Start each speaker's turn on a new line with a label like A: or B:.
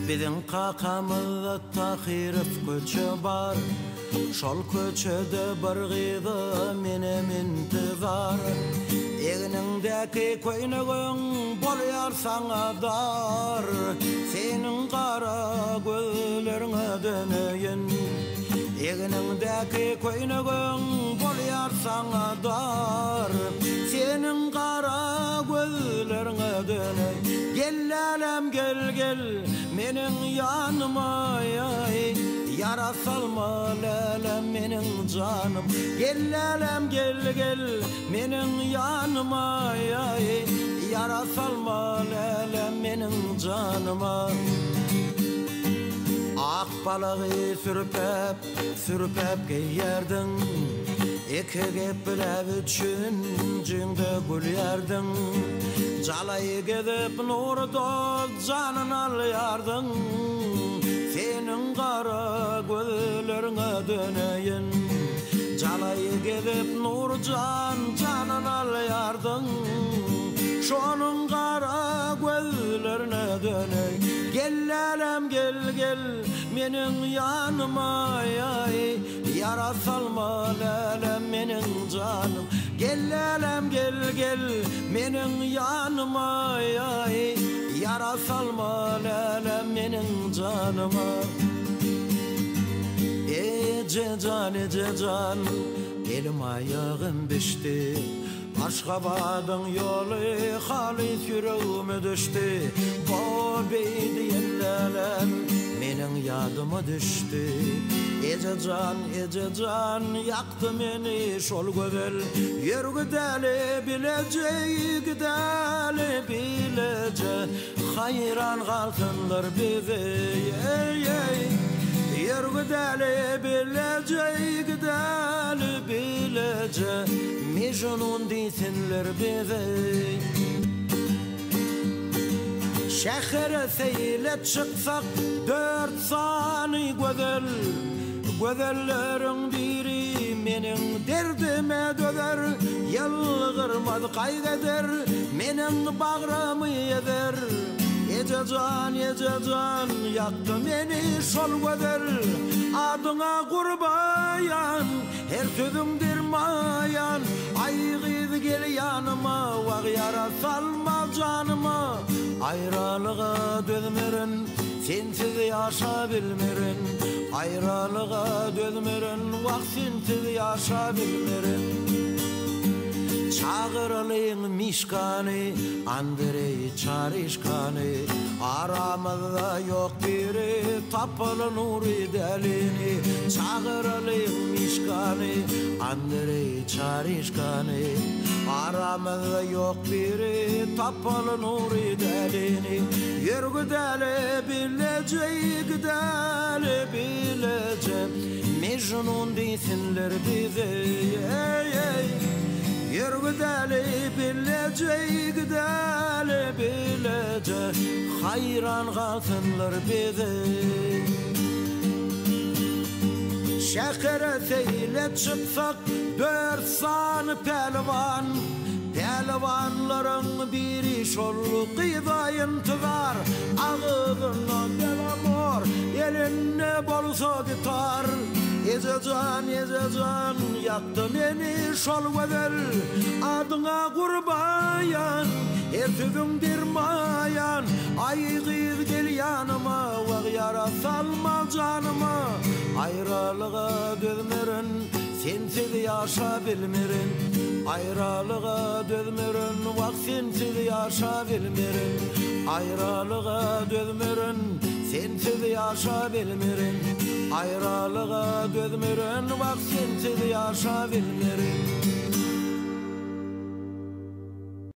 A: Biziň kakamyzda Tahyrow köçe bar. Şol köçede bir gyza menem intizar. Egniňdäki köýnegiň bolýar saňa dar. Seniň gara gözleriňe döneýin. Egniňdäki köýnegiň bolýar saňa dar. Seniň gara gözleriňe döneýin. Gel lälem gel gel meniň ýanyma Ýara salma lälem meniň janym. Gel lälem gel gel meniň ýanyma Ýara salma lälem meniň janyma. Ak balagy sürpäp, sürpäp geýerdiň, Iki gepläp üçünjiňde gülýärdiň. Jalaý gezip Nury dost janyn alýardyň, Seniň gara gözleriňe döneýin. Jalaý gezip Nury jan janyn alýardyň, Şonuň gara gözlerine döneý. Gel lälem gel gel meniň ýanyma Ýara salma lälem meniň janym. Gel lälem gel gel meniň ýanyma Ýara salma lälem meniň janyma. Eje jan eje jan elim aýagym bişdi. Aşgabadyň ýoly halys ýüregime düşdi. Gobeý diýen lälem meniň ýadyma düşdi. Eje jan, eje jan, ýakdy meni şol gözel. Ýör gidäli bileje, gidäli bileje. Haýran galsynlar bize, eý-eý. Ýör gidäli bileje, gidäli bileje. Mejnun diýsinler bize. Şähere seýle çyksak dört sany gözel, Gözelleriň biri meniň derdime dözer, Ýylgyrmaz gaýgy eder, meniň bagrymy ezer. Eje jan, eje jan, ýakdy meni şol gözel, Adyňa gurbaýan, her sözüň dermaýan. Aý gyz gel ýanyma, wag ýara salma janyma, Aýralyga dözmerin. Sensiz ýaşabilmerin, aýralyga dözmerin, Wah, sensiz ýaşabilmerin. Çagyralyň Mişkany, Andreý Çaryşkany, Aramyzda ýok biri, tapaly Nury dälini. Çagyralyň Mişkany, Andreý Çaryşkany, Aramyzda ýok biri, tapaly Nury dälini. Ýör gidäli bileje, gidäli bileje, Mejnun diýsinler bize, eý-eý. Ýör gidäli bileje, gidäli bileje, Haýran galsynlar bize. Şähere seýle çyksak dört sany pälwan, Pälwanlaryň biri şol gyza intizar, Agyzynda belamor, elinde bolsa gitar. Eje jan, eje jan, ýakdy meni şol gözel, Adyňa gurbaýan, her sözüň dermaýan. Aý gyz gel ýanyma, wag ýara salma janyma, Aýralyga dözmerin, Sensiz ýaşabilmerin, Aýralyga dözmerin, Wah, sensiz ýaşabilmerin, Aýralyga dözmerin, Sensiz ýaşabilmerin, Aýralyga dözmerin, Wah, sensiz ýaşabilmerin.